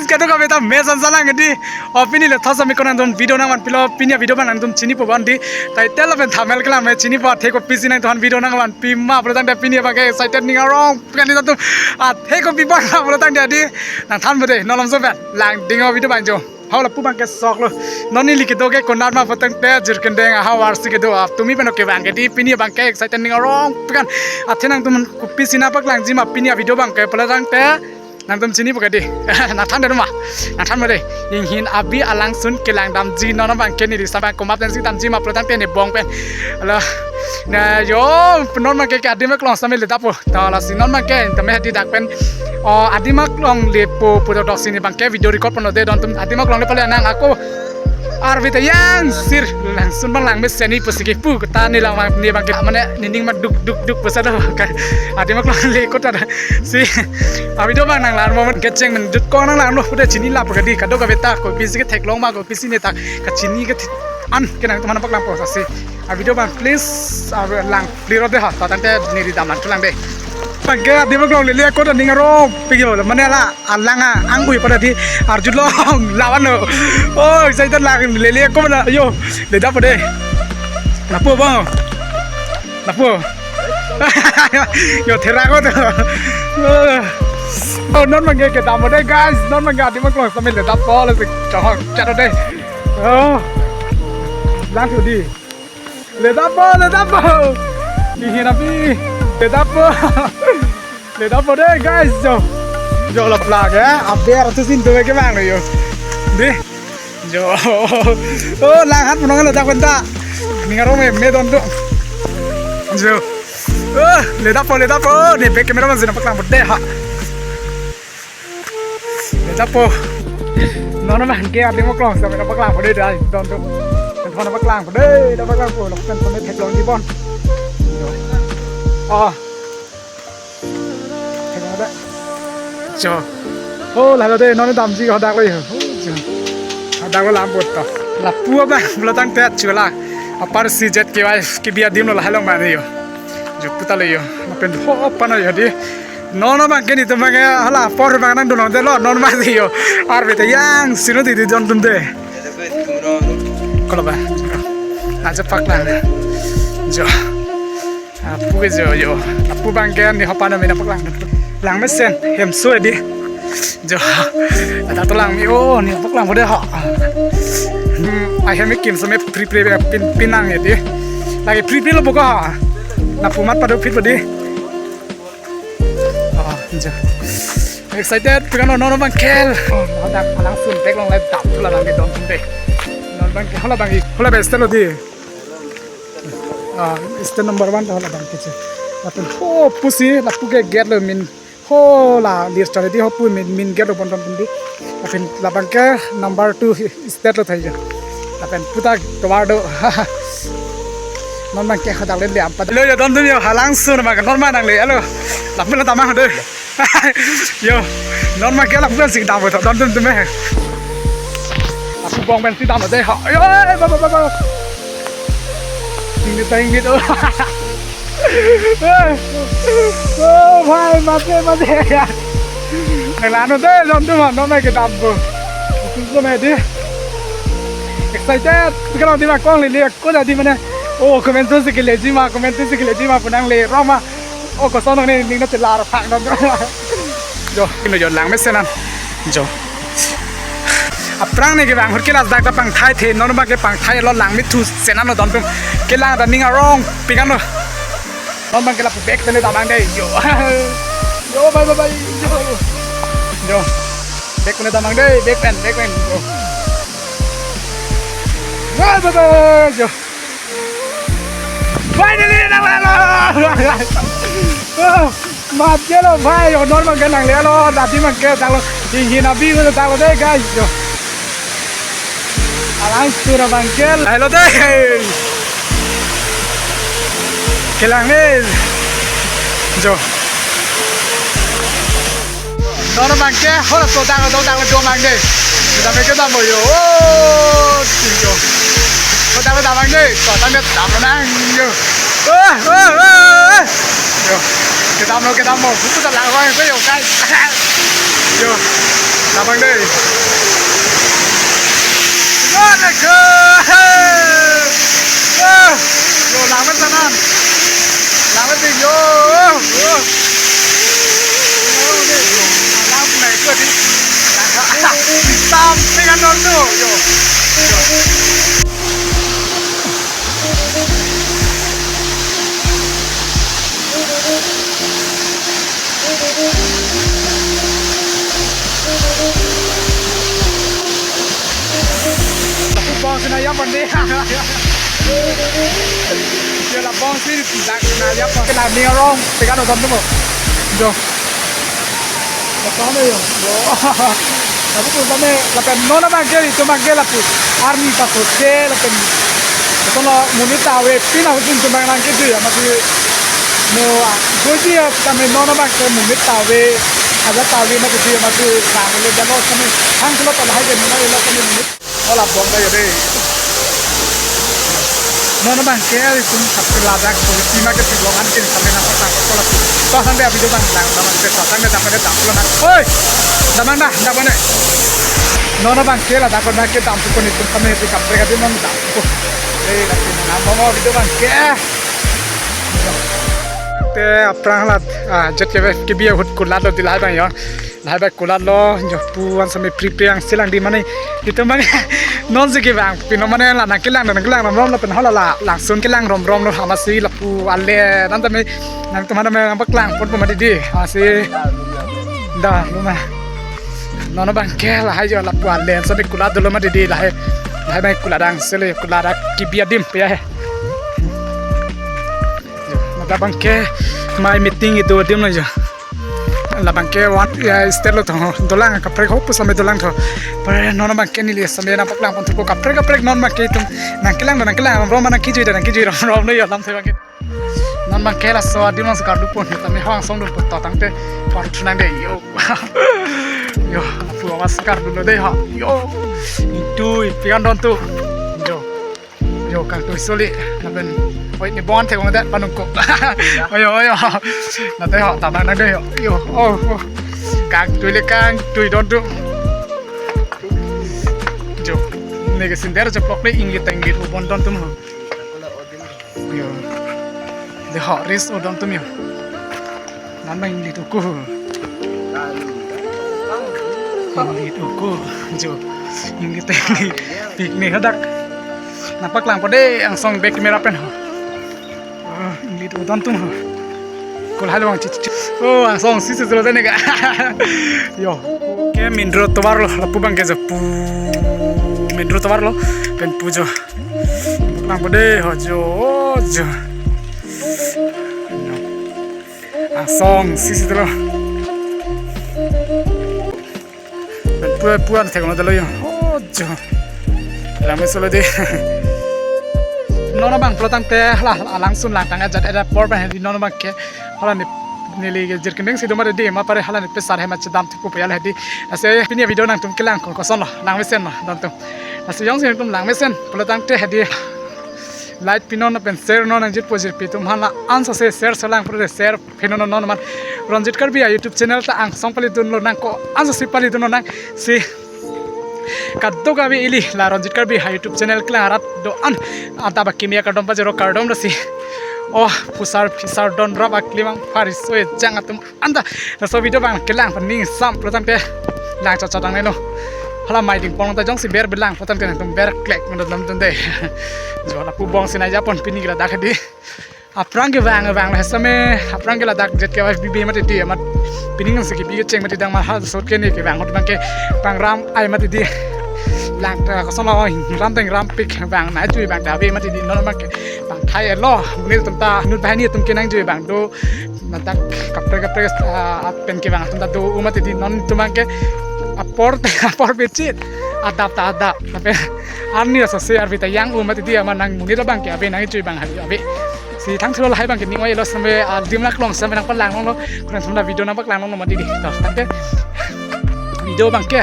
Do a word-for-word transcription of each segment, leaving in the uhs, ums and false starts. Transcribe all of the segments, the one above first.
Kadokave ta me san salang di. O pini le thos ami ko nangtum video nangvanpilo, pini a-video abang nangtum chinipo bang di. Title lapen thumbnail kelang me chinipo, athe kopisi nangtum video nangvanpi ma pulo tangte pini abang ke excited ning arong pen nangtum. Athe kopi bang pulo tangte di. Nangthan bo de, non malomso pen. Langding o video abang jo. Hau lapu abang ke sok lo. Non neli kedo ke konat ma pulo tangte jirkendeng ahau arsi kedo. Tumi pen oke abang ke di pini abang ke excited ning arong pen. Athe nangtum kopisi nangpaklangji ma pini a-video abang ke pulo tangte. Nangtum chinipo ke di. Nangthan de ma. Nangthan ma de. Inghin abi alangsun kelang damji non abang ke neli sambang komat pen si damji ma pulo tangte ne bong pen. Alo. Na yo non abang ke ke adim aklong sami le dapo. To lasi non abang ke tame hadi dak pen. O adim aklong lepo pulo doksi ne abang ke video record ponlo de don tum adim aklong le pale nang ako. Arve ta yang sir langsun abang langmesen ni pusi kepu kota ne lang abang ne abang ke mane nening ma duk duk duk pusi do. Adim aklong le kota da si a-video abang nanglang mo kecheng men jut ko nanglang lo pude chini lap ke di kadokave ta kopisi ketheklong ma kopisi ne ta kachini ke an ke nangtum aphan paklangpo si a-video abang please a lang pliro de ha ta tangte neli damlang thulang de. Abang ke adim aklong lele kota ning arong pegi lo mane la alang a angkui pada di arjulong lawan lo. Oh, excited lang lele ko mana yo. Le dapo de. Lapu bang. Lapu. Yo thera ko to. Oh, non abang ke kedam de guys. Non abang ke adim aklong sami le dapo le chohong charo de. Oh. Lang tu di. Le dapo, le dapo. Inghin abi. Le dapo. Le dapo de guys jo. Jo la pla ke. Abi artu sin tu ke bang yo. Di. Jo. Oh, lang hat punong le dak penta. Ning arong me me don tu. Jo. Oh, le dapo, le dapo. Ne back camera man sina paklang bo de ha. Le dapo. Non abang ke adim aklong sami paklang bo de dai don tu. Phone paklang bo de, da paklang bo. Lok pen phone theklong di bon. Oh. Theklong da. Jo. Oh, lalo de non damji hadak lo yo. Oh, jo. Hadak lo lam bot to. Lapu abang pulo tangte chula. Apar si jet ke wai ke bi adim lo halong ma yo. Jo puta lo yo. Lapen ho pano yo di. Non abang ke netum abang ke hala apor abang nangdunlong de lo non ma di yo. Arve ta yang sino di di don tum de. Kolo ba. Aja paklang. Jo. Lapu ke jo yo. Lapu abang ke ne ho pano me nangpaklang. Langmesen hemso di. Jo. Ada to lang mi oh ne paklang bo de ha. Hmm, ahem kim sami pri pri pin pinang ya di. Lagi pri pri lo bo ko ha. Lapu mat pado phit bo di. Oh, jo. Excited, pen non non abang ke. Oh, hadak alangsun back along le dap thula abang ke don tum de. Non abang ke hala abang ke. Hala abang stelo di. Ah, stand number one hala abang ke che. Lapen ho pusi lapu ke gate lo min ho la list tadi ho pu min min gate lo bon don tum di. Lapen labang ke number two step lo thai jo. Lapen puta tovar do. Non abang ke hadak le le ampa. Lo yo don tum yo halangsun abang non ma nangle alo. Lapen lo tamang de. Yo. Non abang ke lapu sing dam bo don tum tum me. Lapu bong pen si dam de ha. Yo, ba ba ba ba. Ingni ta ingni to. Oh bhai, mate mate. Nang lano de, non tu ma, non mai kedam bo. Tu so me di. Excited. Kalau di ma kong le le ko jadi mana. Oh, komentu si keleji ma, komentu si keleji ma punang le roma. Oh, koson ne ning na telar phak non. Jo, kino jo langmesen an. Jo. Aphrang ne ke bang hur ke las dak ta pangthai the non abang ke pangthai lo langmi thu senan lo don tum. Kelang ta ning arong pik an lo. Non abang ke lapu back pen damang de yo. Yo bye bye bye. Yo. Yo. Back pen damang de, back pen, back pen. Yo. Bye bye bye. Yo. Finally, nang lalo. Oh, mat ke lo bhai, oh, non abang ke nang lalo, dati abang ke tanglo, tinggi nabi ko tanglo de guys, yo. Alangsun abang ke, hello de. Kelang ni. Jo. Non abang ke, hola so dang, so dang, do mang de. Kita me ke dam yo. Oh, tinjo. So dang, dam mang de. So dang, dam mang yo. Oh, oh, oh, oh. Yo. Kedam lo, kedam lo. Buku ta lang ko yo, guys. Yo. Abang dei. Yo, let's go. Yo, yo, langmet sanan. Langmet dei, yo. Yo. Yo, dei. Langmet dei, yo, dei. Sampai kan dong tu. Yo. Yo. Bong sina ya pon dei. Dia la bong sini dak sina ya pon. Kena ni orang pegang orang tu mo. Jo. Apa na yo? Jo. Tapi tu kami lapen non abang ke, itum abang ke lapu. Army paso ke lapen. Itu lo monit ta ave pin ahut itum abang nangkeju ya mati. No, goji ya kami non abang ke monit ta ave. Ada ta ave mati dia mati sang le jalo kami. Hang selo ta lahai ke nina ilo kami monit. Hola bong kayo dei. Non abang ke itum sab ke ladak ko tima ke tiglong an ke sampai nang pasang ko la. Pasang dei video bang lang, damang dei, pasang dei, damang dei, damang dei. Oi. Damang dah, damang dei. Non abang ke ladak ko na ke dam ko ni itum kami di kaprek adim non dam ko. Dei, lagi nang bong video bang ke. Te aphrang la, ah, J K Y F kebi ahut kulat lo dei lahai abang yo. Lahai abang kulat lo, jo pu an sami pri pri ang silang dei mane. Itum mane non si kevang, pino mane la nangkelang, nangkelang rom rom lo pen hola la, langsun kelang rom rom lo amatsi lapu ale, nang tame, nangtum tame nangpaklang pon pon mati dei, amatsi. Da, lo ma. Non abang ke lahai jo lapu ale, sami kulat dolo mati dei lahai. Lahai abang kulat ang sele, kulat dak kebi adim pe ya he. Jo, non abang ke mai meeting itum adim lo jo. Labang ke one, ya, step lo thong. Dolang kaprek ho pu sami dolang tho. Pare non abang ke neli sami nangpaklang pon thupo kaprek kaprek non abang ke itum nangkelang nangkelang rom rom nangkeju nangkeju rom rom lo yo lam thai abang ke. Non abang ke laso adim nang sekardu pon tame hang song dun pon to tangte par thunang dei yo. Yo, pu awas sekardu lo dei ha. Yo. Itu ipian don tu. Jo. Yo, kangtui soli, lapen, oi, ni bon thek ong det panung kok. Oyo, oyo. Nate ho, tabang nang dei ho. Yo, oh, oh. Kangtui le kangtui don tu. Jo, ne ke sinder jo plok le ingli ta ingli pu bon don tum ho. Yo. Dei ho, ris o don tum yo. Nan abang ingli tuku. Ingli tuku. Jo. Ingli tengli. Pik ni hadak. Nangpaklang pon dei angsong back camera pen ho. Oh, ingli tu don tum ho. Kol halo ang chichi. Oh, angsong si si lo tene ka. Yo. Ke main road tovar lo, lapu abang ke jo pu. Main road tovar lo, pen pu jo. Nangpaklang pon dei ho jo, jo. Angsong si si lo. Pura pura thek lo dolo yo. Oh, jo. Langme solo dei. Non abang pulo tangte la alangsun lang tang ajat ada por ba hedi non abang ke. Hala ni neli ke jirkindeng si do mati dei ma pare hala ni pesar he ma chedam thupo ya la hedi. Ase pini video nangtum kelang ko koson lo langmesen ma don tum. Ase jongsi nangtum langmesen pulo tangte hedi. Like pinon pen share non nangjirpo jirpi atum hala ansa se share selang pura share pinon non man Ranjit Karbi a YouTube channel ta angsong pali dun lonang ko ansa si pali dun lonang si kadokave ili la Ranjit Karbi a YouTube channel kelang arat do-an adap akimi akardom pajero kardom do si. Oh, pusar phisar don rap aklimang pariso ejang atum anta laso video abang kelang paning sam pulo tangte lang chot chot ang lo. Hala mai ding pon ta jongsi ber belang pulo tangte nangtum ber klek menurut nam tun dei. Jo lapu bong sina ja pon pini ke ladak hedi. Aphrang kevang vang la same aphrang ke ladak J K Y F B B mati dei amat pining si kebi kecheng mati dang ma ha sot ke ne kevang hot abang ke pangram ai mati dei. Lang ta koson lo ram teng ram pik vang nangjuji abang ta ave mati dei non abang ke pangthai lo. Monit atum ta inut banghini atum ke nangjuji abang do. Ladak kaprek kaprek, ah, pen kevang atum ta do-o mati dei non atum abang ke apor te apor bechit adap ta adap. Tapi arni asa se arvi ta yang-o mati dei amat nang monit abang ke ave nangjuji abang ave. Si thangthelo lahai abang ke ning oi lo same, ah, adim laklong same nangpalang longlo. Kurang same video nangpaklang longlo mati dei. To tangte video abang ke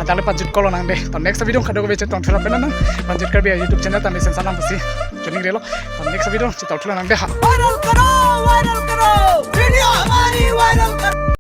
adale pajut kolo nang dei. To next video kadokave chetong thelo pen nang Ranjit Karbi a YouTube channel ta mesen salam pusi. Joining relo. To next video chetong thelo nang dei ha. Viral karo, viral karo, video hamari viral karo.